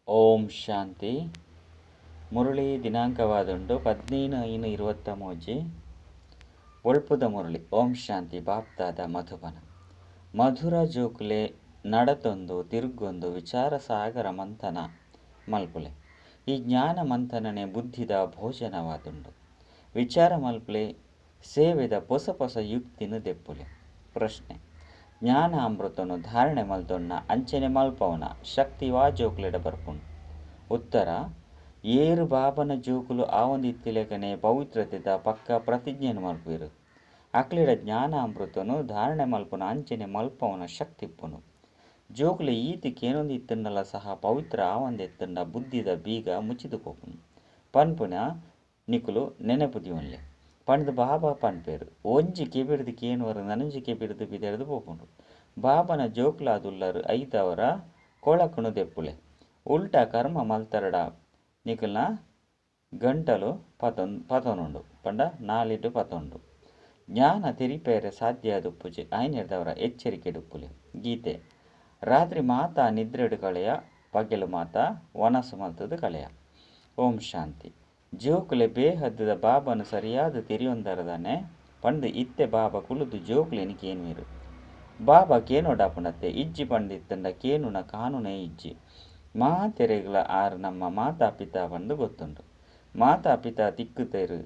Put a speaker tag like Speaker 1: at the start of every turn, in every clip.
Speaker 1: ಓಂ ಶಾಂತಿ. ಮುರಳಿ ದಿನಾಂಕವಾದುಂಡು 15/5/23. ಒಳ್ಪುದ ಮುರಳಿ. ಓಂ ಶಾಂತಿ. ಬಾಪ್ದಾದ ಮಧುಬನ. ಮಧುರ ಜೋಕುಲೆ ನಡತೊಂದು ತಿರುಗೊಂದು ವಿಚಾರ ಸಾಗರ ಮಂಥನ ಮಲ್ಪುಲೆ. ಈ ಜ್ಞಾನ ಮಂಥನನೆ ಬುದ್ಧಿದ ಭೋಜನವಾದುಂಡು. ವಿಚಾರ ಮಲ್ಪುಲೆ, ಸೇವೆದ ಪೊಸ ಪೊಸ ಯುಕ್ತಿನ ದೆಪ್ಪುಲೆ. ಪ್ರಶ್ನೆ: ಜ್ಞಾನ ಅಮೃತನು ಧಾರಣೆ ಮಲ್ತೊನ್ನ ಅಂಚನೆ ಮಲ್ಪವನ ಶಕ್ತಿ ವಾ ಜೋಕುಲೆಡ ಬರ್ಪುಂಡು? ಉತ್ತರ: ಏರು ಬಾಬನ ಜೋಕುಲು ಆವೊಂದಿತ್ತಿಲೆಕನೆ ಪವಿತ್ರತೆದ ಪಕ್ಕ ಪ್ರತಿಜ್ಞೆನ್ ಮಲ್ಪುವೆರು. ಅಕ್ಲೆಡ ಜ್ಞಾನ ಅಮೃತನು ಧಾರಣೆ ಮಲ್ಪುನ ಅಂಚನೆ ಮಲ್ಪವನ ಶಕ್ತಿ ಇಪ್ಪುಂಡು. ಜೋಕುಲೆ ಈತಿ ಕೇನೊಂದಿತ್ತುಂಡಲ ಸಹ ಪವಿತ್ರ ಆವೊಂದಿತ್ತುಂಡ ಬುದ್ಧಿದ ಬೀಗ ಮುಚ್ಚಿದು ಪೋಪುಂಡು ಪನ್ಪುನ ನಿಕುಲು ನೆನಪು ದಿಯೊನ್ಲೆ ಪಂಡ್ದ್ ಬಾಬಾ ಪನ್ಪೆರು. ಒಂಜಿ ಕೆಬಿಡ್ದು ಕೇನುವರು ನನೊಂಜಿ ಕೆಬಿಡ್ದು ಬಿದೆರ್ದು ಪೋಪುಂಡು. ಬಾಬನ ಜೋಕುಲಾದುಲ್ಲರು ಐದವರ ಕೊಳಕುನು ದೆಪ್ಪುಲೆ. ಉಲ್ಟಾ ಕರ್ಮ ಮಲ್ತರಡ ನಿಕಲ್ನ ಗಂಟಲು ಪತೊನುಂಡು ಪಂಡ ನಾಲಿಡ್ ಪತೊಂಡು. ಜ್ಞಾನ ತೆರಿಪೇರೆ ಸಾಧ್ಯ ಆದುಪ್ಪುಜಿ ಆಯ್ನೆರ್ದವರ ಎಚ್ಚರಿಕೆಡುಪ್ಪುಲೆ. ಗೀತೆ: ರಾತ್ರಿ ಮಾತಾ ನಿದ್ರೆಡು ಕಳೆಯ, ಪಗೆಲು ಮಾತಾ ವನಸು ಮಲ್ತದು ಕಳೆಯ. ಓಂ ಶಾಂತಿ. ಜೋಕುಲೆ ಬೇಹದ್ದುದ ಬಾಬನು ಸರಿಯಾದ ತೆರಿಯೊಂದರದಾನೆ ಪಂದು ಇತ್ತೆ ಬಾಬಾ ಕುಲುದು ಜೋಕುಲೆನ್ ಕೇನುವೆರು. ಬಾಬಾ ಕೇನೋಡಾಪುಂಡತ್ತೆ ಇಜ್ಜಿ ಪಂದಿತ್ತಂಡ ಕೇನುನ ಕಾನೂನೇ ಇಜ್ಜಿ. ಮಾತೆರೆಗ್ಲ ಆರ್ ನಮ್ಮ ಮಾತಾ ಪಿತಾ ಪಂದು ಗೊತ್ತುಂಡು. ಮಾತಾ ಪಿತಾ ತಿಕ್ಕುತೆರು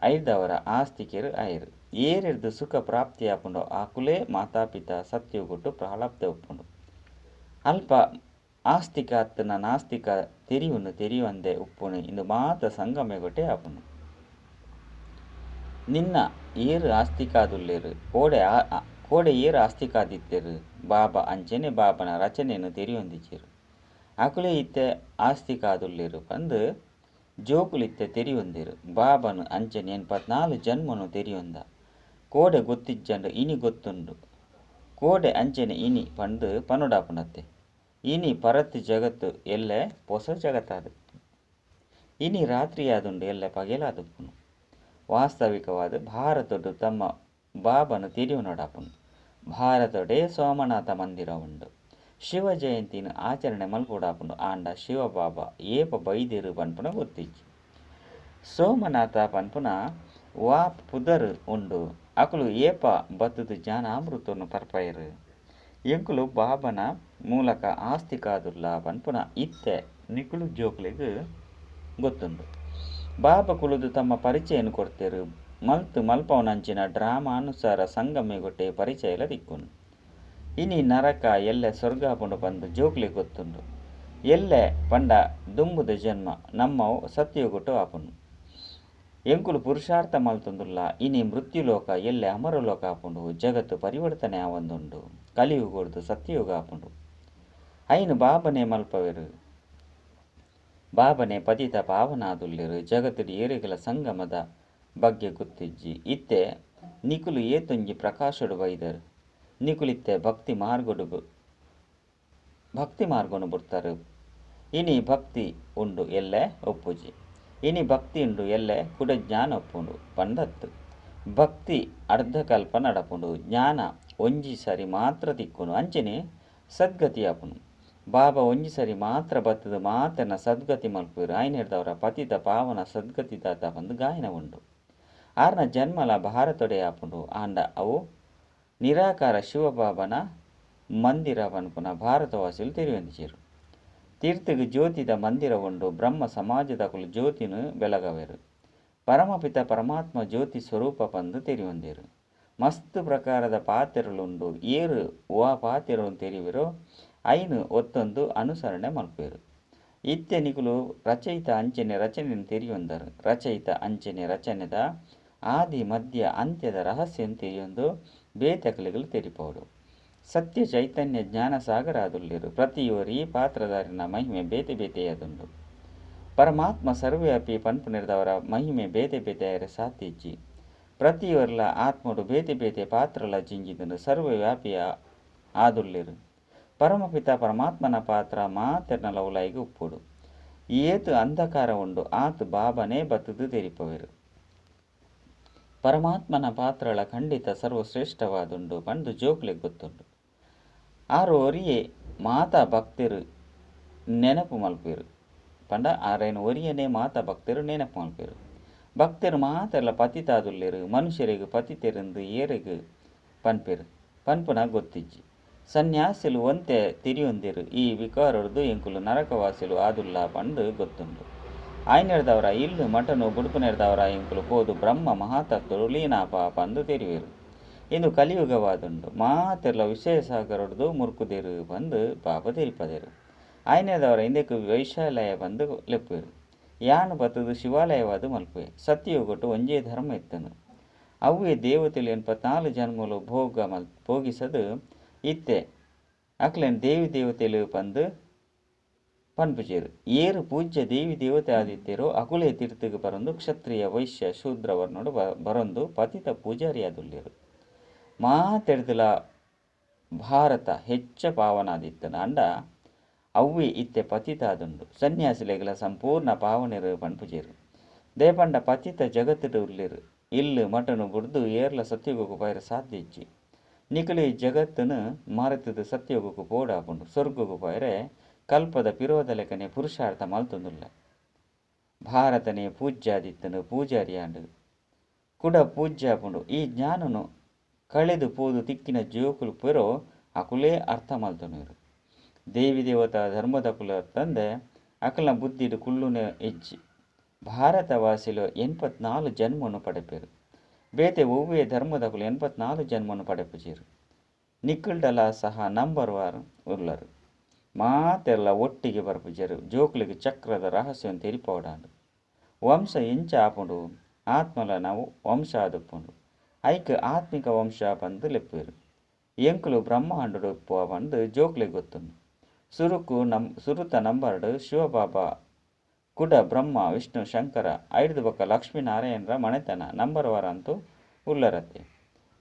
Speaker 1: ಐದವರ ಆಸ್ತಿಕೆರು ಆಯೆರು. ಏರೆರ್ದು ಸುಖ ಪ್ರಾಪ್ತಿಯಾಪುಂಡು ಆಕುಲೇ ಮಾತಾ ಪಿತಾ ಸತ್ಯುಗೊಟ್ಟು ಪ್ರಾಲಬ್ಧ ಉಪ್ಪುಂಡು. ಅಲ್ಪ ಆಸ್ತಿಕ ಅತ್ತನ ನಾಸ್ತಿಕ ತೆರಿಯುನು ತೆರಿಯುವಂದೆ ಉಪ್ಪುನು ಇಂದು ಮಾತ ಸಂಗಮೆಗೊಟ್ಟೆ ಆಪುಂಡು. ನಿನ್ನ ಏರು ಆಸ್ತಿಕಾದುಲ್ಲೇರು ಕೋಡೆ ಕೋಡೆ ಏರು ಆಸ್ತಿಕಾದಿತ್ತೆರು ಬಾಬಾ ಅಂಚನೆ ಬಾಬನ ರಚನೆಯನ್ನು ತೆರಿಯೊಂದಿಜ್ಜೆರು. ಅಕುಲೇ ಇತ್ತೆ ಆಸ್ತಿಕಾದುಲ್ಲೇರು ಪಂದು ಜೋಕುಲಿತ್ತೆ ತೆರಿಯೊಂದಿರು. ಬಾಬನು ಅಂಚನೆ 84 ಜನ್ಮನು ತೆರಿಯೊಂದ. ಕೋಡೆ ಗೊತ್ತಿಜ್ಜಂಡು ಇನಿ ಗೊತ್ತುಂಡು. ಕೋಡೆ ಅಂಚನೆ ಇನಿ ಪಂದು ಪನುಡಾಪುಂಡತ್ತೆ. ಇನಿ ಪರತ್ ಜಗತ್ತು ಎಲ್ಲೆ ಪೊಸ ಜಗತ್ತಾದು. ಇನಿ ರಾತ್ರಿಯಾದುಂಡು ಎಲ್ಲೆ ಪಗೆಲಾದುಪ್ಪುನು. ವಾಸ್ತವಿಕವಾದ ಭಾರತಡು ತಮ್ಮ ಬಾಬನು ತೆರಿಯೊನೋಡಾಪುಂಡು. ಭಾರತಡೇ ಸೋಮನಾಥ ಮಂದಿರ ಉಂಡು. ಶಿವ ಜಯಂತಿನ ಆಚರಣೆ ಮಲ್ಪುಡಾಪುಂಡು. ಆಂಡ ಶಿವ ಬಾಬಾ ಏಪ ಬೈದಿರು ಪನ್ಪುನ ಗೊತ್ತಿಜ್ಜಿ. ಸೋಮನಾಥ ಪನ್ಪುನ ವಾ ಪುದರ್ ಉಂಡು. ಅಕುಲು ಏಪ ಬತ್ತದು ಜ್ಞಾನಾಮೃತವನ್ನು ಪರ್ಪಯರು. ಎಂಕುಲು ಬಾಬನ ಮೂಲಕ ಆಸ್ತಿಕಾದುಲ್ಲ ಪನ್ಪುನ ಇತ್ತೆ ನಿಕುಲು ಜೋಕುಲೆಗ್ ಗೊತ್ತುಂಡು. ಬಾಬಾ ಕುಲುದು ತಮ್ಮ ಪರಿಚಯನು ಕೊಡ್ತೇರು. ಮಲ್ತು ಮಲ್ಪವನಂಚಿನ ಡ್ರಾಮಾನುಸಾರ ಸಂಗಮೆಗೊಟ್ಟೆ ಪರಿಚಯಲ ದಿಕ್ಕುಂಡು. ಇನಿ ನರಕ ಎಲ್ಲೆ ಸ್ವರ್ಗಾಪುಂಡು ಪಂದು ಜೋಕುಲೆಗ್ ಗೊತ್ತುಂಡು. ಎಲ್ಲೆ ಪಂಡ ದುಂಬುದ ಜನ್ಮ ನಮ್ಮವು ಸತ್ಯಗೊಟ್ಟು ಆಪುಂಡು. ಎಂಕುಲು ಪುರುಷಾರ್ಥ ಮಲ್ತೊಂದುಲ್ಲ. ಇನಿ ಮೃತ್ಯುಲೋಕ ಎಲ್ಲೆ ಅಮರಲೋಕ ಆಪುಂಡು. ಜಗತ್ತು ಪರಿವರ್ತನೆ ಆವೊಂದುಂಡು. ಕಲಿಯುಗೊಡ್ದು ಸತ್ಯಯುಗ ಆಪುಂಡು. ಐನು ಬಾಬನೆ ಮಲ್ಪವೆರು. ಬಾಬನೆ ಪತಿತ ಪಾವನಾದುಲ್ಲೆರು. ಜಗತ್ತುಡು ಏರೆಗಲ ಸಂಗಮದ ಬಗ್ಗೆ ಗೊತ್ತಿಜ್ಜಿ. ಇತ್ತೆ ನಿಕುಲು ಏತೊಂಜಿ ಪ್ರಕಾಶಡು ಬೈದರು. ನಿಕುಲಿತ್ತೆ ಭಕ್ತಿ ಮಾರ್ಗೊನು ಬುಡ್ತಾರೆ. ಇನಿ ಭಕ್ತಿ ಉಂಡು ಎಲ್ಲೆ ಒಪ್ಪುಜಿ. ಇನಿ ಭಕ್ತಿ ಉಂಡು ಎಲ್ಲೆ ಕುಡ ಜ್ಞಾನ ಒಪ್ಪುಂಡು ಪಂದತ್ತು. ಭಕ್ತಿ ಅರ್ಧಕಲ್ಪ ನಡಪುಂಡು. ಜ್ಞಾನ ಒಂಜಿ ಸರಿ ಮಾತ್ರ ತಿಕ್ಕುಂಡು. ಅಂಚನೆ ಸದ್ಗತಿ ಆಪುಂಡು. ಬಾಬಾ ಒಂಜಿ ಸರಿ ಮಾತ್ರ ಬತ್ತದು ಮಾತನ ಸದ್ಗತಿ ಮಲ್ಪುವೆರು. ಆಯ್ನೆರ್ದವರ ಪತಿತ ಪಾವನ ಸದ್ಗತಿ ದಾತ ಪಂದು ಗಾಯನ ಉಂಡು. ಆರ್ನ ಜನ್ಮಲ ಭಾರತೊಡೆ ಆಪುಂಡು. ಆಂಡ ಅವು ನಿರಾಕಾರ ಶಿವಬಾಬನ ಮಂದಿರ ಪನ್ಪುನ ಭಾರತವಾಸಿಲು ತೆರಿಯೊಂದಿಜ್ಜೆರು. ತೀರ್ಥಗ್ ಜ್ಯೋತಿದ ಮಂದಿರ ಉಂಡು. ಬ್ರಹ್ಮ ಸಮಾಜದಕುಲು ಜ್ಯೋತಿನು ಬೆಳಗವೆರು. ಪರಮಪಿತ ಪರಮಾತ್ಮ ಜ್ಯೋತಿ ಸ್ವರೂಪ ಪಂದು ತೆರಿಯೊಂದಿರು. ಮಸ್ತ್ ಪ್ರಕಾರದ ಪಾತೆರಲುಂಡು. ಏರು ವಾ ಪಾತೆರಲು ತೆರಿವೆರೋ ಐನು ಒತ್ತೊಂದು ಅನುಸರಣೆ ಮಲ್ಪುವೆರು. ಇತ್ತೆ ನಿಕುಲು ರಚಯಿತ ಅಂಚನೆ ರಚನೆಯನ್ನು ತೆರಿಯೊಂದರು. ರಚಯಿತ ಅಂಚನೆ ರಚನೆದ ಆದಿ ಮಧ್ಯ ಅಂತ್ಯದ ರಹಸ್ಯನ್ ತೆರಿಯೊಂದು ಬೇತಕಲೆಗಳು ತೆರಿಪೋಡು. ಸತ್ಯ ಚೈತನ್ಯ ಜ್ಞಾನ ಸಾಗರ ಆದುಲ್ಲೆರು. ಪ್ರತಿಯೊರಿ ಪಾತ್ರಧಾರಿನ ಮಹಿಮೆ ಬೇತೆ ಬೇತೆಯಾದುಂಡು. ಪರಮಾತ್ಮ ಸರ್ವವ್ಯಾಪಿ ಪನ್ಪುನೆರ್ದವರ ಮಹಿಮೆ ಬೇತೆ ಬೇತೆ ಸಾಧ್ಯ ಇಜ್ಜಿ. ಪ್ರತಿಯೊರ್ಲ ಆತ್ಮಡು ಬೇತೆ ಬೇತೆ ಪಾತ್ರಲ ಜಿಂಜಿದುಂಡು. ಸರ್ವವ್ಯಾಪಿಯ ಆದುಲ್ಲೆರು. ಪರಮಪಿತ ಪರಮಾತ್ಮನ ಪಾತ್ರ ಮಾತೆರ್ನಲ ಉಲಾಯಿಗ್ ಉಪ್ಪುಡು. ಏತು ಅಂಧಕಾರ ಉಂಡು ಆತು ಬಾಬನೇ ಬತ್ತದು ತೆರಿಪವೆರು. ಪರಮಾತ್ಮನ ಪಾತ್ರಳ ಖಂಡಿತ ಸರ್ವಶ್ರೇಷ್ಠವಾದುಂಡು ಪಂದು ಜೋಕುಲೆಗ್ ಗೊತ್ತುಂಡು. ಆರು ಒರಿಯೇ ಮಾತಾ ಭಕ್ತರು ನೆನಪು ಮಲ್ಪುವೆರು. ಪಂಡ ಆರೇನು ಒರಿಯನೇ ಮಾತ ಭಕ್ತರು ನೆನಪು ಮಲ್ಪುವೆರು. ಭಕ್ತರು ಮಾತೆರ್ಲ ಪತಿತಾದುಲ್ಲೆರು, ಮನುಷ್ಯರಿಗೆ ಪತಿತೆರೆಂದು ಏರೆಗ್ ಪನ್ಪೆರು ಪನ್ಪುನ ಗೊತ್ತಿಜ್ಜಿ. ಸನ್ಯಾಸಿಲು ಒಂತೆ ತಿರಿಯೊಂದಿರು ಈ ವಿಕಾರೊಡ್ದು ಎಂಕುಲು ನರಕವಾಸಿಲು ಆದುಲ್ಲ ಪಂದ್ ಗೊತ್ತುಂಡು. ಆಯ್ನೆರ್ದವರ ಇಲ್ಲ್ ಮಠನು ಬುಡ್ಪುನೆರ್ದವರ ಎಂಕುಲು ಪೋದು ಬ್ರಹ್ಮ ಮಹಾತತ್ವಡು ಲೀನಾಪ ಪಂದ್ ತೆರಿವೆರು. ಇಂದು ಕಲಿಯುಗವಾದುಂಡು. ಮಾತೆರ್ಲ ವಿಷಯ ಸಾಗರೊಡ್ದು ಮುರ್ಕುದೆರು ಪಂದ್ ಬಾಬಾ ತೆರಿಪದೆರು. ಆಯ್ನೆರ್ದವರ ಇಂದೆಕ್ ವೈಶಾಲಯ ಪಂದ್ ಲೆಪ್ಪುವೆರು. ಯಾನ್ ಬತ್ತುದು ಶಿವಾಲಯವಾದ್ ಮಲ್ಪುವೆ. ಸತ್ಯಯುಗಟ್ ಒಂಜೇ ಧರ್ಮ ಇತ್ತುಂಡು. ಅವ್ವೇ ದೇವತೆಲು 84 ಜನ್ಮಲು ಭೋಗ ಮಲ್ ಭೋಗಿಸದು ಇತ್ತೆ ಅಕ್ಲೆನ್ ದೇವಿ ದೇವತೆಲು ಪಂದ್ ಪನ್ಪುಜೆರು. ಏರು ಪೂಜ್ಯ ದೇವಿ ದೇವತೆ ಆದಿತ್ತೆರೋ ಅಕುಲೇ ತಿರ್ತುಗು ಬರೊಂದು ಕ್ಷತ್ರಿಯ ವೈಶ್ಯ ಶೂದ್ರ ವರ್ಣಡು ಬರೊಂದು ಪತಿತ ಪೂಜಾರಿ ಆದುಲ್ಲೆರು. ಮಾತೆಡ್ದಲ ಭಾರತ ಹೆಚ್ಚ ಪಾವನಾದಿತ್ತುಂಡು. ಅಂಡ ಅವ್ವೇ ಇತ್ತೆ ಪತಿತ ಆದುಂಡು. ಸನ್ಯಾಸಿಲೆಗ್ಲ ಸಂಪೂರ್ಣ ಪಾವನೆರು ಪನ್ಪುಜೆರು. ದೇಪಂಡ ಪತಿತ ಜಗತ್ತುಡು ಉಲ್ಲೆರು. ಇಲ್ಲು ಮಠನು ಬುಡ್ದು ಏರ್ಲ ಸತ್ಯಯುಗಕ್ಕೂ ಪೈರ ಸಾಧ್ಯ ಇಜ್ಜಿ. ನಿಕುಲು ಈ ಜಗತ್ತನ್ನು ಮರೆತುದು ಸತ್ಯಯುಗಕ್ಕೂ ಪೋಡಾಪುಂಡು. ಸ್ವರ್ಗಕ್ಕೂ ಪೈರೆ ಕಲ್ಪದ ಪಿರೋದ ಲೆಕ್ಕನೆ ಪುರುಷಾರ್ಥ ಮಲ್ತೊಂದುಲ್ಲ. ಭಾರತನೇ ಪೂಜ್ಯಾದಿತ್ತನು ಪೂಜಾರಿಯಾಂಡು ಕುಡ ಪೂಜ್ಯಾಪುಂಡು. ಈ ಜ್ಞಾನನು ಕಳೆದು ಪೋದು ತಿಕ್ಕಿನ ಜೋಕುಲು ಪೆರೋ ಅಕುಲೇ ಅರ್ಥ ಮಲ್ತೊನುವೆರು. ದೇವಿ ದೇವತಾ ಧರ್ಮದಕುಲು ತಂದೆ ಅಕಲ್ನ ಬುದ್ಧಿಡು ಕುಳ್ಳುನೆ ಇಜ್ಜಿ. ಭಾರತವಾಸಿಲು 84 ಜನ್ಮನು ಪಡೆಪೆರು. ಬೇತೆ ಒವ್ವೇ ಧರ್ಮದಕುಲು 84 ಜನ್ಮನು ಪಡೆಪುಜೆರು. ನಿಕ್ಕುಲ್ಡಲ ಸಹ ನಂಬರ್ ವಾರ್ ಉಲ್ಲರು. ಮಾತೆರ್ಲ ಒಟ್ಟಿಗೆ ಬರ್ಪುಜೆರು. ಜೋಕುಲಿಗೆ ಚಕ್ರದ ರಹಸ್ಯವನ್ನು ತೆರಿಪೋಡಾಂಡು. ವಂಶ ಎಂಚ ಆಪುಂಡು ಆತ್ಮಲ ನಾವು ವಂಶ ಆದುಪ್ಪುಂಡು. ಐಕ್ ಆತ್ಮಿಕ ವಂಶ ಪಂದ್ ಲೆಪ್ಪುವೆರು. ಎಂಕುಲು ಬ್ರಹ್ಮಾಂಡುಡು ಉಪ್ಪುವ ಪಂದ್ ಜೋಕುಲಿಗೆ ಗೊತ್ತುಂಡು. ಸುರುಕು ಸುರುತ ನಂಬರ್ಡ್ ಶಿವಬಾಬಾ ಕುಡ ಬ್ರಹ್ಮ ವಿಷ್ಣು ಶಂಕರ ಐಡ್ದು ಬೊಕ್ಕ ಲಕ್ಷ್ಮೀನಾರಾಯಣರ ಮನೆತನ ನಂಬರ್ ವಾರ್ ಅಂತೂ ಉಲ್ಲರತ್ತೆ.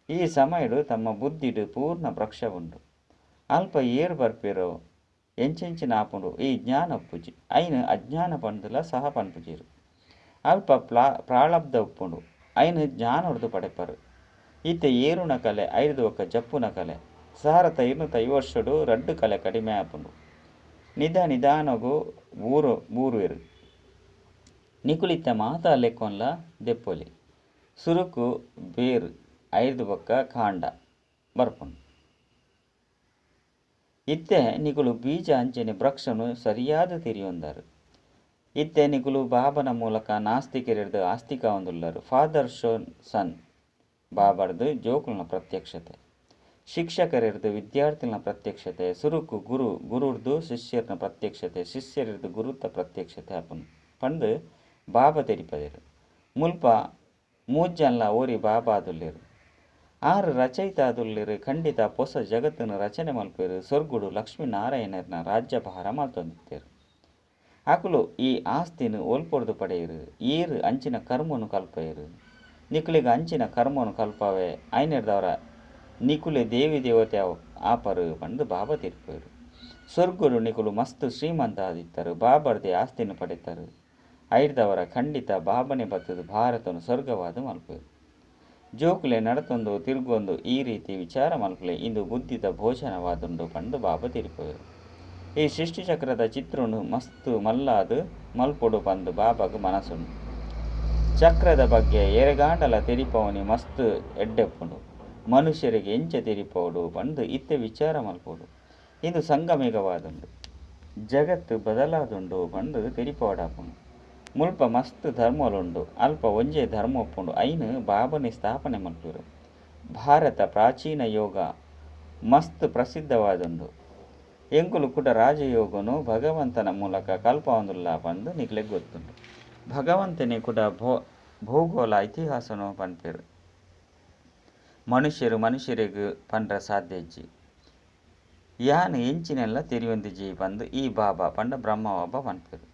Speaker 1: ಈ ಸಮಯಡು ತಮ್ಮ ಬುದ್ಧಿಡು ಪೂರ್ಣ ಭ್ರಕ್ಷ ಉಂಡು. ಅಲ್ಪ ಏರು ಬರ್ಪೇರೋ ಎಂಚೆಂಚಿನ ಆಪುಂಡು ಈ ಜ್ಞಾನ ಉಪ್ಪುಜಿ. ಐನು ಅಜ್ಞಾನ ಪಂದುಲ ಸಹ ಪನ್ಪುಜೆರು. ಅಲ್ಪ ಪ್ರಾಳಬ್ಧ ಉಪ್ಪುಂಡು. ಐನು ಜ್ಞಾನೊಡ್ದು ಪಡೆಪರು. ಇತ್ತೆ ಏರುನ ಕಲೆ ಐಡ್ದು ಬೊಕ್ಕ ಜಪ್ಪುನ ಕಲೆ ಸಾರತ 250 ವರ್ಷಡು ರಡ್ಡು ಕಲೆ ಕಡಿಮೆ ಆಪುಂಡು. ನಿಧ ನಿಧಾನಗು ಬೂರುವೆರು. ನಿಕುಲಿತ್ತ ಮಾತಾ ಲೆಕ್ಕೊಂಲ ದೆಪ್ಪೊಲಿ. ಸುರುಕು ಬೇರು ಐಡ್ದು ಬೊಕ್ಕ ಕಾಂಡ ಬರ್ಪುಂಡು. ಇತ್ತೆ ನಿಕುಲು ಬೀಜ ಅಂಚನೆ ವೃಕ್ಷನು ಸರಿಯಾದ ತೆರಿಯೊಂದರು. ಇತ್ತೆ ನಿಕುಲು ಬಾಬನ ಮೂಲಕ ನಾಸ್ತಿಕರಿರ್ದು ಆಸ್ತಿಕ ಹೊಂದುಲ್ಲರು. ಫಾದರ್ ಶೋನ್ ಸನ್ ಬಾಬರ್ದು ಜೋಕುಲ್ನ ಪ್ರತ್ಯಕ್ಷತೆ, ಶಿಕ್ಷಕರಿರ್ದು ವಿದ್ಯಾರ್ಥಿನ ಪ್ರತ್ಯಕ್ಷತೆ, ಸುರುಕು ಗುರು ಗುರುರ್ದು ಶಿಷ್ಯರ್ನ ಪ್ರತ್ಯಕ್ಷತೆ, ಶಿಷ್ಯರಿರ್ದು ಗುರುತ ಪ್ರತ್ಯಕ್ಷತೆ ಆಪುಂಡು ಪಂದು ಬಾಬಾ ತೆರಿಪದೆರು. ಮುಲ್ಪ ಮೂಜನ್ಲ ಓರಿ ಬಾಬಾ ಆದುಲ್ಲೆರು. ಆರು ರಚಯಿತ ಆದುಲ್ಲೆರು. ಖಂಡಿತ ಪೊಸ ಜಗತ್ತನ್ನು ರಚನೆ ಮಲ್ಪೆರು. ಸ್ವರ್ಗುಡು ಲಕ್ಷ್ಮೀನಾರಾಯಣರ್ನ ರಾಜ್ಯಭಾರ ಮಲ್ತೊಂದಿತ್ತೆರು. ಅಕುಲು ಈ ಆಸ್ತಿನ ಒಲ್ಪೊಡ್ದು ಪಡೆಯರು. ಏರು ಅಂಚಿನ ಕರ್ಮನು ಕಲ್ಪೆಯರು. ನಿಕುಲಿಗೆ ಅಂಚಿನ ಕರ್ಮನು ಕಲ್ಪವೆ ಐನೆರ್ದವರ ನಿಕುಲೆ ದೇವಿ ದೇವತೆ ಆಪರು ಪಂದು ಬಾಬಾ ತೀರ್ಪೆರು. ಸ್ವರ್ಗುಡು ನಿಕುಲು ಮಸ್ತ್ ಶ್ರೀಮಂತ ಆದಿತ್ತರು. ಬಾಬರ್ದೆ ಆಸ್ತಿನ ಪಡೆತರು. ಐಡ್ದವರ ಖಂಡಿತ ಬಾಬನೆ ಬತ್ತದು ಭಾರತನು ಸ್ವರ್ಗವಾದ ಮಲ್ಪೆರು. ಜೋಕುಲೆ ನಡತೊಂದು ತಿರುಗೊಂದು ಈ ರೀತಿ ವಿಚಾರ ಮಲ್ಪಲೆ ಇಂದು ಬುದ್ಧಿದ ಭೋಜನವಾದುಂಡು ಪಂದು ಬಾಬಾ ತೀರ್ಪೆರು. ಈ ಸೃಷ್ಟಿಚಕ್ರದ ಚಿತ್ರನು ಮಸ್ತ್ ಮಲ್ಲಾದು ಮಲ್ಪೊಡು ಪಂದು ಬಾಬಾಗ ಮನಸ್ಸುಂಡು. ಚಕ್ರದ ಬಗ್ಗೆ ಏರೆಗಾಂಡಲ ತೆರಿಪವನಿ ಮಸ್ತ್ ಎಡ್ಡೆಪ್ಪುಂಡು. ಮನುಷ್ಯರಿಗೆ ಎಂಚ ತೆರಿಪವಡು ಪಂದು ಇತ್ತೆ ವಿಚಾರ ಮಲ್ಪೊಡು. ಇಂದು ಸಂಗಮೇಘವಾದುಂಡು. ಜಗತ್ತು ಬದಲಾದುಂಡು ಪಂದು ತೆರಿಪವಡಾಪುಂಡು. ಮುಲ್ಪ ಮಸ್ತ್ ಧರ್ಮಲುಂಡು. ಅಲ್ಪ ಒಂಜೇ ಧರ್ಮ ಉಪ್ಪುಂಡು. ಐನು ಬಾಬನೆ ಸ್ಥಾಪನೆ ಮಲ್ಪೆರು. ಭಾರತ ಪ್ರಾಚೀನ ಯೋಗ ಮಸ್ತ್ ಪ್ರಸಿದ್ಧವಾದುಂಡು. ಎಂಕುಲು ಕುಡ ರಾಜಯೋಗನು ಭಗವಂತನ ಮೂಲಕ ಕಲ್ಪವೊಂದುಲ್ಲ ಪಂದು ನಿಕ್ಲೆಗ್ ಗೊತ್ತುಂಡು. ಭಗವಂತನೇ ಕುಡ ಭೂಗೋಳ ಇತಿಹಾಸನು ಪನ್ಪೆರು. ಮನುಷ್ಯರು ಮನುಷ್ಯರಿಗೆ ಪಂಡ್ರ ಸಾಧ್ಯ ಇಜ್ಜಿ. ಯಾನ್ ಎಂಚಿನೆಲ್ಲ ತೆರಿಯೊಂದಿಜ್ಜಿ ಪಂದು ಈ ಬಾಬಾ ಪಂಡ ಬ್ರಹ್ಮ ಬಾಬಾ ಪನ್ಪೆರು.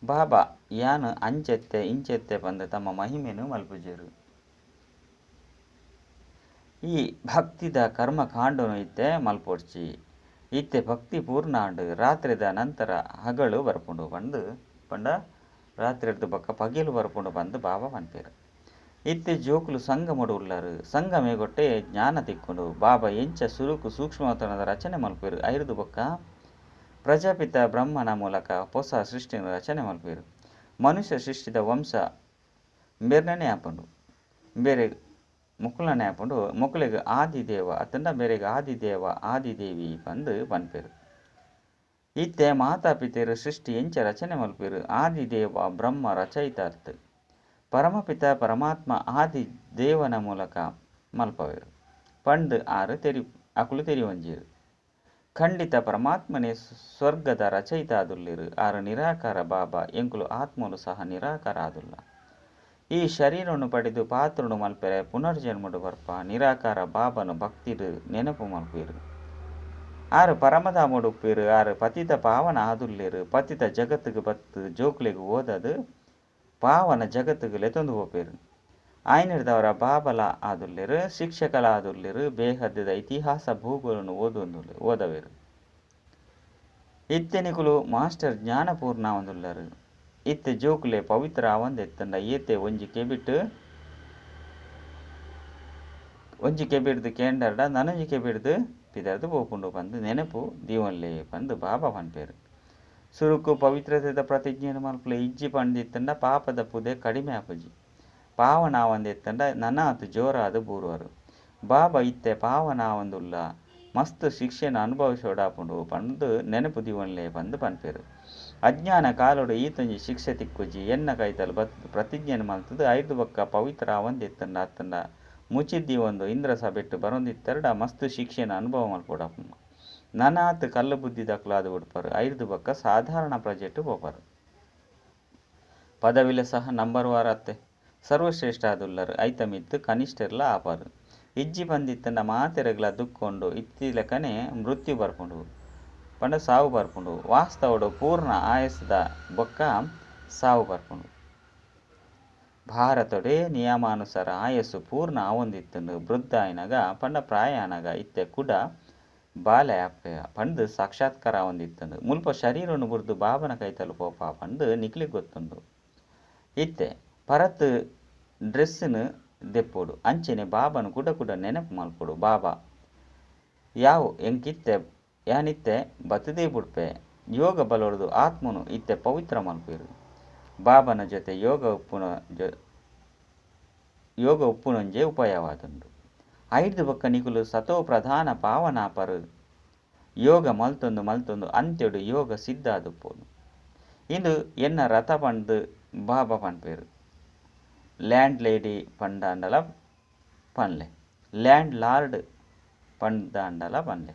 Speaker 1: ಬಾಬಾ ಯಾನ್ ಅಂಚೆತ್ತೆ ಇಂಚೆತ್ತೆ ಪಂದು ತಮ್ಮ ಮಹಿಮೆನು ಮಲ್ಪುಜೆರು. ಈ ಭಕ್ತಿದ ಕರ್ಮಕಾಂಡನು ಇತ್ತೆ ಮಲ್ಪೊಡ್ಚಿ. ಇತ್ತೆ ಭಕ್ತಿ ಪೂರ್ಣ ಆಂಡ್. ರಾತ್ರಿದ ನಂತರ ಹಗಲು ಬರ್ಪುಂಡು ಪಂದು ಪಂಡ ರಾತ್ರಿರ್ದು ಬೊಕ್ಕ ಪಗೆಲು ಬರ್ಪುಂಡು ಪಂದು ಬಾಬಾ ಪನ್ಪೆರು. ಇತ್ತೆ ಜೋಕುಲು ಸಂಗಮಡು ಉಲ್ಲರು. ಸಂಗಮೇಗೊಟ್ಟೆ ಜ್ಞಾನ ತಿಕ್ಕುಂಡು. ಬಾಬಾ ಎಂಚ ಸುರುಕು ಸೂಕ್ಷ್ಮವತನದ ರಚನೆ ಮಲ್ಪೆರು. ಐರ್ದು ಬೊಕ್ಕ ಪ್ರಜಾಪಿತ ಬ್ರಹ್ಮನ ಮೂಲಕ ಹೊಸ ಸೃಷ್ಟಿನ ರಚನೆ ಮಲ್ಪೇರು. ಮನುಷ್ಯ ಸೃಷ್ಟಿದ ವಂಶ ಬೇರ್ನೇ ಆಪುಂಡು, ಬೇರೆ ಮುಕ್ಕುಲನೆ ಆಪುಂಡು. ಮುಕ್ಕುಲೆಗ್ ಆದಿದೇವ ಅತ್ತಂಡ ಬೇರೆಗ್ ಆದಿದೇವ ಆದಿದೇವಿ ಪಂದು ಪನ್ಪೇರು. ಇತ್ತೆ ಮಾತಾಪಿತೆರು ಸೃಷ್ಟಿ ಎಂಚ ರಚನೆ ಮಲ್ಪೇರು. ಆದಿದೇವ ಬ್ರಹ್ಮ ರಚಯಿತಾರ್ಥ ಪರಮಪಿತ ಪರಮಾತ್ಮ ಆದಿ ದೇವನ ಮೂಲಕ ಮಲ್ಪವೇರು ಪಂಡು ಆರು ತೆರಿ ಅಕುಲು ತೆರಿವಂಜೀರು. ಖಂಡಿತ ಪರಮಾತ್ಮನೇ ಸ್ವರ್ಗದ ರಚಯಿತ ಆದುಲ್ಲೇರು. ಆರು ನಿರಾಕಾರ ಬಾಬಾ, ಎಂಕುಲು ಆತ್ಮಲು ಸಹ ನಿರಾಕಾರ ಆದುಲ್ಲ. ಈ ಶರೀರವನ್ನು ಪಡೆದು ಪಾತ್ರನು ಮಲ್ಪೆರೆ ಪುನರ್ಜನ್ಮಡು ಬರ್ಪ ನಿರಾಕಾರ ಬಾಬನು ಭಕ್ತಿಡು ನೆನಪು ಮಲ್ಪೇರು. ಆರು ಪರಮಧಾಮಡು ಉಪ್ಪೇರು. ಆರು ಪತಿತ ಪಾವನ ಆದುಲ್ಲೇರು. ಪತಿತ ಜಗತ್ತಿಗೆ ಬತ್ತು ಜೋಕ್ಲೆಗ್ ಓದದು ಪಾವನ ಜಗತ್ತಿಗೆ ಲೆತೊಂದು ಹೋಪೇರು. ಆಯ್ನಿರ್ದವರ ಬಾಬಲ ಆದುಲ್ಲೇರು, ಶಿಕ್ಷಕಲ ಆದುಲ್ಲೇರು. ಬೇಹದ್ದದ ಇತಿಹಾಸ ಭೂಗೋಳನ್ನು ಓದೊಂದು ಓದವೇರು. ಇತ್ತೆನಿಕುಲು ಮಾಸ್ಟರ್ ಜ್ಞಾನಪೂರ್ಣ ಒಂದುಲ್ಲರು. ಇತ್ತೆ ಜೋಕುಲೆ ಪವಿತ್ರ ಆವಂದೆತ್ತಂಡ ಏತೆ ಒಂಜಿ ಕೆಬಿಟ್ಟು ಒಂಜಿ ಕೆಬಿಡ್ದು ಕೇಂಡರ್ಡ ನನೊಂಜಿ ಕೆಬಿಡ್ದು ಪಿದರ್ದು ಪೋಪುಂಡು ಪಂದು ನೆನಪು ದೀವನ್ಲೆ ಪಂದು ಬಾಬಾ ಪನ್ಪೇರು. ಸುರುಕು ಪವಿತ್ರತೆದ ಪ್ರತಿಜ್ಞೆಯನ್ನು ಮಲ್ಪುಲೆ. ಇಜ್ಜಿ ಪಂದಿತ್ತಂಡ ಪಾಪದ ಪುದೆ ಕಡಿಮೆ ಆಪುಜಿ. ಪಾವನ ಆವಂದೆತ್ತಂಡ ನನಾತ್ ಜೋರಾದ ಬೂರುವರು. ಬಾಬಾ ಇತ್ತೆ ಪಾವನ ಆವಂದುಲ್ಲ, ಮಸ್ತ್ ಶಿಕ್ಷೆನ ಅನುಭವಿಸೋಡಾಪುಂಡು ಪಂದು ನೆನಪು ದೀವನ್ಲೆ ಪಂದು ಪನ್ಪೇರು. ಅಜ್ಞಾನ ಕಾಲೋಡು ಈತೊಂಜಿ ಶಿಕ್ಷೆ ತಿಕ್ಕುಜಿ. ಎನ್ನ ಕೈತಲ್ ಬತ್ತು ಪ್ರತಿಜ್ಞೆಯನ್ನು ಮಲ್ತದು ಐದು ಬೊಕ್ಕ ಪವಿತ್ರ ಆವಂದೆತ್ತಂಡ ಅತ್ತಂಡ ಮುಚಿದ್ದೀವೊಂದು ಇಂದ್ರ ಸಭೆಟ್ಟು ಬರೊಂದಿತ್ತೆರಡ ಮಸ್ತ್ ಶಿಕ್ಷೆನ ಅನುಭವ ಮಲ್ಪೊಡಾಪುಂಡು. ನನಾತ್ ಕಲ್ಲು ಬುದ್ಧಿ ದಕ್ಲಾದ ಉಡ್ಪರು. ಐದು ಬೊಕ್ಕ ಸಾಧಾರಣ ಪ್ರಜೆಟ್ಟು ಪೋಪರು. ಪದವಿಲ ಸಹ ನಂಬರ್ ವಾರ ಅತ್ತೆ ಸರ್ವಶ್ರೇಷ್ಠ ಆದುಲ್ಲರು. ಐತ ಮಿತ್ತು ಕನಿಷ್ಠರ್ಲ ಆಪರು. ಇಜ್ಜಿ ಬಂದಿತ್ತಂಡ ಮಾತೆರಗ್ಲ ದುಕ್ಕೊಂಡು ಇತ್ತಿಲಕನೆ ಮೃತ್ಯು ಬರ್ಪುಂಡು ಪಂಡ ಸಾವು ಬರ್ಪುಂಡು. ವಾಸ್ತವಡು ಪೂರ್ಣ ಆಯಸ್ದ ಬೊಕ್ಕ ಸಾವು ಬರ್ಪುಂಡು. ಭಾರತೊಡೆ ನಿಯಮಾನುಸಾರ ಆಯಸ್ಸು ಪೂರ್ಣ ಆವೊಂದಿತ್ತಂಡು. ವೃದ್ಧ ಆಯ್ನಗ ಪಂಡ ಪ್ರಾಯ ಆನಗ ಇತ್ತೆ ಕುಡ ಬಾಲೆ ಆಪೆ ಪಂದು ಸಾಕ್ಷಾತ್ಕಾರ ಆವೊಂದಿತ್ತಂಡು. ಮುಲ್ಪ ಶರೀರನು ಬುರ್ದು ಬಾಬನ ಕೈತಲು ಪೋಪ ಪಂದು ನಿಕ್ಲಿಗ್ ಗೊತ್ತುಂಡು. ಇತ್ತೆ ಪರತ್ ಡ್ರೆಸ್ನು ದೆಪ್ಪೋಡು. ಅಂಚೆನೆ ಬಾಬನು ಕುಡ ಕುಡ ನೆನಪು ಮಲ್ಪೊಡು. ಬಾಬಾ ಯಾವು ಎಂಕಿತ್ತೆ ಯಾನಿತ್ತೆ ಬತ್ತದೇ ಬುಡ್ಪೆ. ಯೋಗ ಬಲೊಡ್ದು ಆತ್ಮನು ಇತ್ತೆ ಪವಿತ್ರ ಮಲ್ಪೇರು. ಬಾಬನ ಜೊತೆ ಯೋಗ ಉಪ್ಪುನೊಂಜೆ ಉಪಾಯವಾದುಂಡು. ಐದು ಬೊಕ್ಕ ನಿಕುಲು ಸತೋ ಪ್ರಧಾನ ಪಾವನಾಪರು. ಯೋಗ ಮಲ್ತೊಂದು ಮಲ್ತೊಂದು ಅಂತ್ಯಡು ಯೋಗ ಸಿದ್ಧ ಆದುಪ್ಪೋನು. ಇಂದು ಎನ್ನ ರಥ ಪಂಡು ಬಾಬಾ ಪನ್ಪೇರು. ಲ್ಯಾಂಡ್ ಲೇಡಿ ಪಂಡಾಂಡಲ ಪನ್ಲೆ, ಲ್ಯಾಂಡ್ ಲಾರ್ಡ್ ಪಂಡಾಂಡಲ ಪನ್ಲೆ.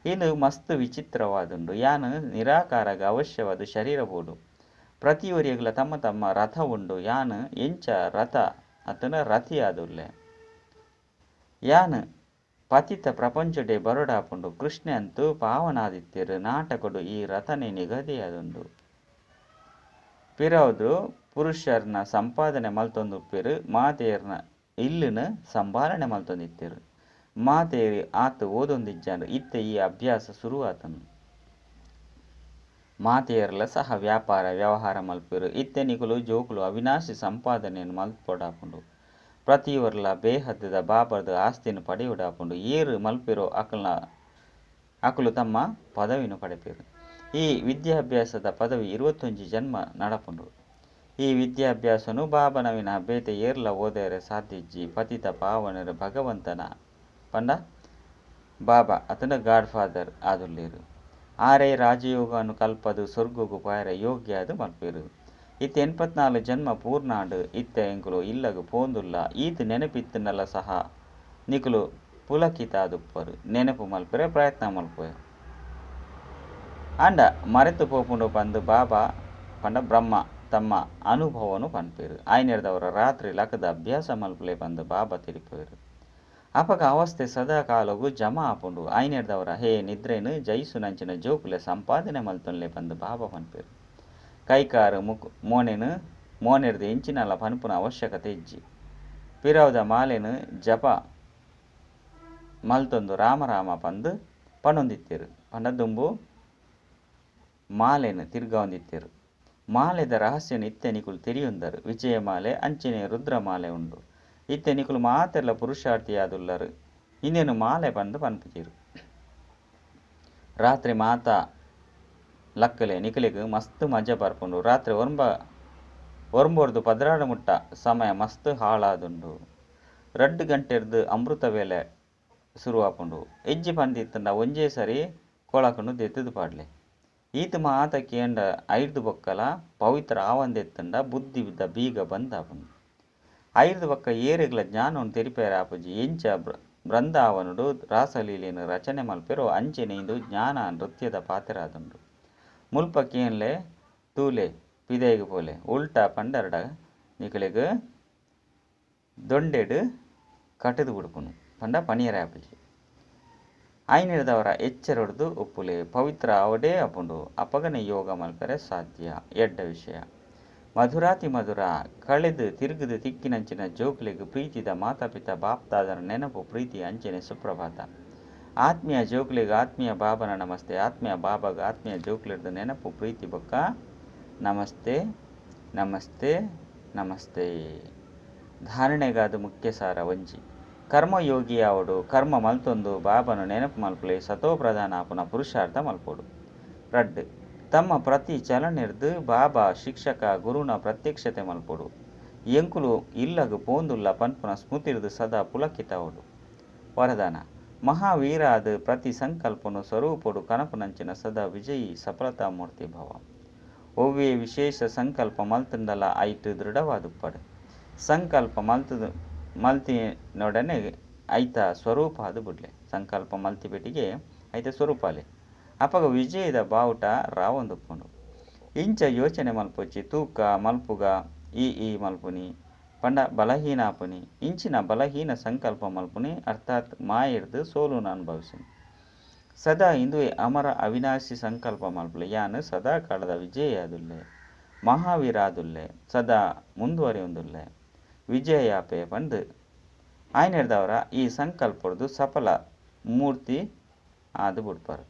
Speaker 1: ಇದು ಮಸ್ತ್ ವಿಚಿತ್ರವಾದುಂಡು. ಯಾನು ನಿರಾಕಾರಗ ಅವಶ್ಯವಾದ ಶರೀರ ಬೋಡು. ಪ್ರತಿಯೊರಿಯಗ್ಲ ತಮ್ಮ ತಮ್ಮ ರಥ ಉಂಡು. ಯಾನು ಎಂಚ ರಥ ಅತನ ರಥಿ ಆದುಲ್ಲೆ. ಯಾನು ಪತಿತ ಪ್ರಪಂಚಡೆ ಬರೋಡಾಪುಂಡು. ಕೃಷ್ಣೆ ಅಂತೂ ಪಾವನಾದಿತ್ಯರು. ನಾಟಕಡು ಈ ರಥನೆ ನಿಗದಿಯಾದುಂಡು. ಪಿರವುದು ಪುರುಷರ್ನ ಸಂಪಾದನೆ ಮಲ್ತೊಂದುಪ್ಪೇರು. ಮಾತೆಯರ್ನ ಇಲ್ಲಿನ ಸಂಭಾಳನೆ ಮಲ್ತೊಂದಿತ್ತೇರು. ಮಾತೆಯರು ಆತ ಓದೊಂದಿಜ್ಜಾಂಡು. ಇತ್ತೆ ಈ ಅಭ್ಯಾಸ ಶುರುವಾತನು. ಮಾತೆಯರ್ಲ ಸಹ ವ್ಯಾಪಾರ ವ್ಯವಹಾರ ಮಲ್ಪೇರು. ಇತ್ತೆ ನಿಕುಲು ಜೋಕುಲು ಅವಿನಾಶಿ ಸಂಪಾದನೆಯನ್ನು ಮಲ್ಪೊಡಾಪುಂಡು. ಪ್ರತಿಯೊರ್ಲ ಬೇಹದ್ದದ ಬಾಬರದ ಆಸ್ತಿನ ಪಡೆಯುಡಾಪುಂಡು. ಏರು ಮಲ್ಪೇರೋ ಅಕಲು ತಮ್ಮ ಪದವಿನ ಪಡೆಪೇರು. ಈ ವಿದ್ಯಾಭ್ಯಾಸದ ಪದವಿ 21 ಜನ್ಮ ನಡಪುಂಡು. ಈ ವಿದ್ಯಾಭ್ಯಾಸನು ಬಾಬನವಿನ ಬೇತೆ ಏರ್ಲ ಓದೇರೆ ಸಾಧ್ಯಜ್ಜಿ. ಪತಿತ ಪಾವನರು ಭಗವಂತನ ಪಂಡ ಬಾಬಾ ಅತನ ಗಾಡ್ ಫಾದರ್ ಆದುಲ್ಲೇರು. ಆರೇ ರಾಜಯೋಗವನ್ನು ಕಲ್ಪದು ಸ್ವರ್ಗಗು ಪಾಯರ ಯೋಗ್ಯ ಅದು ಮಲ್ಪೇರು. ಇತ್ತೆ 84 ಜನ್ಮ ಪೂರ್ಣಾಂಡು. ಇತ್ತೆ ಎಂಕುಲು ಇಲ್ಲಗು ಪೋಂದುಲ್ಲ. ಈತ್ ನೆನಪಿತ್ತನಲ್ಲ ಸಹ ನಿಕುಲು ಪುಲಕಿತ ಆದುಪ್ಪರು. ನೆನಪು ಮಲ್ಪೆರೆ ಪ್ರಯತ್ನ ಮಲ್ಪೆ. ಆಂಡ ಮರೆತು ಪೋಪುಂಡು ಪಂದು ಬಾಬಾ ಪಂಡ ಬ್ರಹ್ಮ ತಮ್ಮ ಅನುಭವನು ಪನ್ಪೇರು. ಆಯ್ನೆರ್ದವರ ರಾತ್ರಿ ಲಕದ ಅಭ್ಯಾಸ ಮಲ್ಪಲೆ ಪಂದು ಬಾಬಾ ತಿರುಪೇರು. ಅಪಗ ಅವಸ್ಥೆ ಸದಾ ಕಾಲಗು ಜಮಾ ಆಪುಂಡು. ಆಯ್ನೆರ್ದವರ ಹೇ ನಿದ್ರೇನು ಜೈಸು ನಂಚಿನ ಜೋಕುಲೆ ಸಂಪಾದನೆ ಮಲ್ತೊನ್ಲೆ ಪಂದು ಬಾಬಾ ಪನ್ಪೇರು. ಕೈಕಾರು ಮುಕ್ ಮೋನೆನು ಮೋನೆರ್ದು ಎಂಚಿನಲ್ಲ ಪನ್ಪುನ ಅವಶ್ಯಕತೆ ಇಜ್ಜಿ. ಪಿರವದ ಮಾಲೆನು ಜಪ ಮಲ್ತೊಂದು ರಾಮ ರಾಮ ಪಂದು ಪಣೊಂದಿತ್ತೇರು. ಪಂಡ ದುಂಬು ಮಾಲೆನು ತಿರ್ಗಾವೊಂದಿತ್ತೇರು. ಮಾಲೆದ ರಹಸ್ಯನ ಇತ್ತೆ ನಿಕುಲು ತೆರಿಯೊಂದರು. ವಿಜಯಮಾಲೆ ಅಂಚನೆ ರುದ್ರಮಾಲೆ ಉಂಡು. ಇತ್ತೆ ನಿಕುಲು ಮಾತೆರ್ಲ ಪುರುಷಾರ್ಥಿಯಾದುಲ್ಲರು. ಇನ್ನೇನು ಮಾಲೆ ಪಂದು ಪನ್ಪುಜೀರು. ರಾತ್ರಿ ಮಾತಾ ಲಕ್ಕಲೆ ನಿಕಲೆಗ್ ಮಸ್ತ್ ಮಜಾ ಬರ್ಪುಂಡು. ರಾತ್ರೆ ಒರ್ಂಬೊರ್ದು 12 ಮುಟ್ಟ ಸಮಯ ಮಸ್ತ್ ಹಾಳಾದುಂಡು. 2 ಗಂಟೆರ್ದ್ ಅಮೃತ ವೇಳೆ ಸುರುವಾಪುಂಡು. ಇಜ್ಜಿ ಪಂದಿತ್ತುಂಡ ಒಂಜೇ ಸರಿ ಕೊಳಕುನು ದೆತ್ತುದು ಪಾಡ್ಲೆ. ಈತ್ ಮಾತ ಕೇಂಡ ಐರ್ದ್ ಬೊಕ್ಕಲ ಪವಿತ್ರ ಆವಂದೆತ್ತುಂಡ ಬುದ್ಧಿದ ಬೀಗ ಬಂದಾಪುಂಡು. ಐರ್ದ್ ಬೊಕ್ಕ ಏರೆಗ್ಲ ಜ್ಞಾನೊನು ತೆರಿಪೇರೆ ಆಪುಜಿ. ಎಂಚ ಬೃಂದಾವನೊಡು ರಾಸಲೀಲೆನ್ ರಚನೆ ಮಲ್ಪೆರೋ ಅಂಚೆನೆ ಇಂದು ಜ್ಞಾನ ನೃತ್ಯದ ಪಾತೆರಾದುಂಡು. ಮುಲ್ಪ ಕೇನ್ಲೆ ತೂಲೆ ಪಿದಯಿಗ್ ಪೋಲೆ ಉಲ್ಟಾ ಪಂಡರ್ಡ ನಿಕಲೆಗ್ ದೊಂಡೆಡ್ ಕಟುದು ಬುಡ್ಪುನು ಪಂಡ ಪನಿಯರೆ ಆಪುಜಿ. ಐನೆರ್ದವರ ಎಚ್ಚರೊಡ್ದು ಉಪ್ಪುಲೆ ಪವಿತ್ರ ಆವಡೇ ಆಪುಂಡು. ಅಪಗನೆ ಯೋಗ ಮಲ್ಪೆರೆ ಸಾಧ್ಯ. ಎಡ್ಡ ವಿಷಯ. ಮಧುರಾತಿ ಮಧುರ ಕಳೆದು ತಿರುಗುದು ತಿಕ್ಕಿನಂಚಿನ ಜೋಕ್ಲೆಗ್ ಪ್ರೀತಿದ ಮಾತಾಪಿತಾ ಬಾಪ್ದಾದನ ನೆನಪು ಪ್ರೀತಿ ಅಂಚನೆ ಸುಪ್ರಭಾತ. ಆತ್ಮೀಯ ಜೋಕ್ಲೆಗ್ ಆತ್ಮೀಯ ಬಾಬನ ನಮಸ್ತೆ. ಆತ್ಮೀಯ ಬಾಬಾಗ ಆತ್ಮೀಯ ಜೋಕ್ಲೆರ್ದ್ ನೆನಪು ಪ್ರೀತಿ ಬೊಕ್ಕ ನಮಸ್ತೆ ನಮಸ್ತೆ ನಮಸ್ತೆ. ಧಾರಣೆಗಾದ ಮುಖ್ಯ ಸಾರ ಒಂಜಿ. ಕರ್ಮಯೋಗಿ ಆವಡು ಕರ್ಮ ಮಲ್ತೊಂದು ಬಾಬನ ನೆನಪು ಮಲ್ಪಲೆ ಸತೋ ಪ್ರಧಾನ ಆಪುನ ಪುರುಷಾರ್ಥ ಮಲ್ಪೊಡು. 2 ತಮ್ಮ ಪ್ರತಿ ಚಲನೆರ್ದ್ ಬಾಬಾ ಶಿಕ್ಷಕ ಗುರುನ ಪ್ರತ್ಯಕ್ಷತೆ ಮಲ್ಪೊಡು. ಎಂಕುಲು ಇಲ್ಲಗ್ ಪೋಂದುಲ್ಲ ಪನ್ಪುನ ಸ್ಮೃತಿರ್ದ್ ಸದಾ ಪುಲಕಿತಾವೊಡು. ವರದಾನ ಮಹಾವೀರಾದ ಪ್ರತಿ ಸಂಕಲ್ಪನು ಸ್ವರೂಪೊಡು ಕನಪುನಂಚಿನ ಸದಾ ವಿಜಯಿ ಸಫಲತಾ ಮೂರ್ತಿ ಭವ. ಒವ್ವೇ ವಿಶೇಷ ಸಂಕಲ್ಪ ಮಲ್ತುಂಡಲ ಐಟ್ ದೃಢವಾದುಪ್ಪಡು. ಸಂಕಲ್ಪ ಮಲ್ತಿನೊಡನೆ ಐತ ಸ್ವರೂಪ ಅದು ಬುಡ್ಲೆ. ಸಂಕಲ್ಪ ಮಲ್ತಿ ಪೆಟ್ಟಿಗೆ ಐತ ಸ್ವರೂಪಾಲೆ ಅಪಗ ವಿಜಯದ ಬಾವುಟ ರಾವೊಂದುಪ್ಪುಂಡು. ಇಂಚ ಯೋಚನೆ ಮಲ್ಪೊಚ್ಚಿ ತೂಕ ಮಲ್ಪುಗ ಈ ಈ ಮಲ್ಪುನಿ ಪಂಡ ಬಲಹೀನ ಆಪುನಿ. ಇಂಚಿನ ಬಲಹೀನ ಸಂಕಲ್ಪ ಮಲ್ಪುನಿ ಅರ್ಥಾತ್ ಮಾಯಿರ್ದ್ ಸೋಲುನ ಅನುಭವಿಸುನಿ. ಸದಾ ಇಂದುವೆ ಅಮರ ಅವಿನಾಶಿ ಸಂಕಲ್ಪ ಮಲ್ಪುಲೆ. ಯಾನ್ ಸದಾ ಕಾಲದ ವಿಜಯಾದುಲ್ಲೆ ಮಹಾವೀರಾದುಲ್ಲೆ ಸದಾ ಮುಂದುವರಿಯೊಂದುಲ್ಲೆ ವಿಜಯಾಪೆ ಪಂದ್ ಆಯ್ನೆರ್ದವರ ಈ ಸಂಕಲ್ಪೊರ್ದು ಸಫಲ ಮೂರ್ತಿ ಆದ್ ಬುಡ್ಪರ್.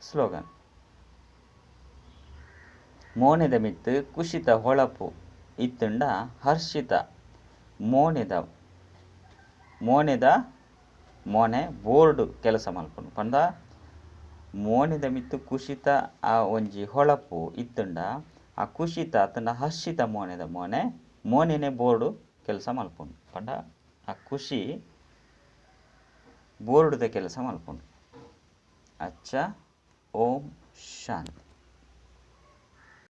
Speaker 1: ಸ್ಲೋಗನ್ ಮೋನೆದ ಮಿತ್ತ್ ಕುಶಿತ ಹೊಳಪು ಇತ್ತುಂಡ ಹರ್ಷಿತ ಮೋನೆದ ಮೋನೆದ ಮೋನೆ ಬೋರ್ಡ್ ಕೆಲಸ ಮಲ್ಪುಂಡು. ಪಂಡ ಮೋನೆದ ಮಿತ್ತ್ ಕುಶಿತ ಆ ಒಂಜಿ ಹೊಳಪು ಇತ್ತುಂಡ ಆ ಕುಶಿತ ಅತ್ತಂಡ ಹರ್ಷಿತ ಮೋನೆದ ಮೋನೆ ಮೋನೆನೆ ಬೋರ್ಡ್ ಕೆಲಸ ಮಲ್ಪುಂಡು. ಪಂಡ ಆ ಖುಷಿ ಬೋರ್ಡ್ದ ಕೆಲಸ ಮಲ್ಪುಂಡು. ಅಚ್ಚ ಓಂ ಶಾಂತಿ.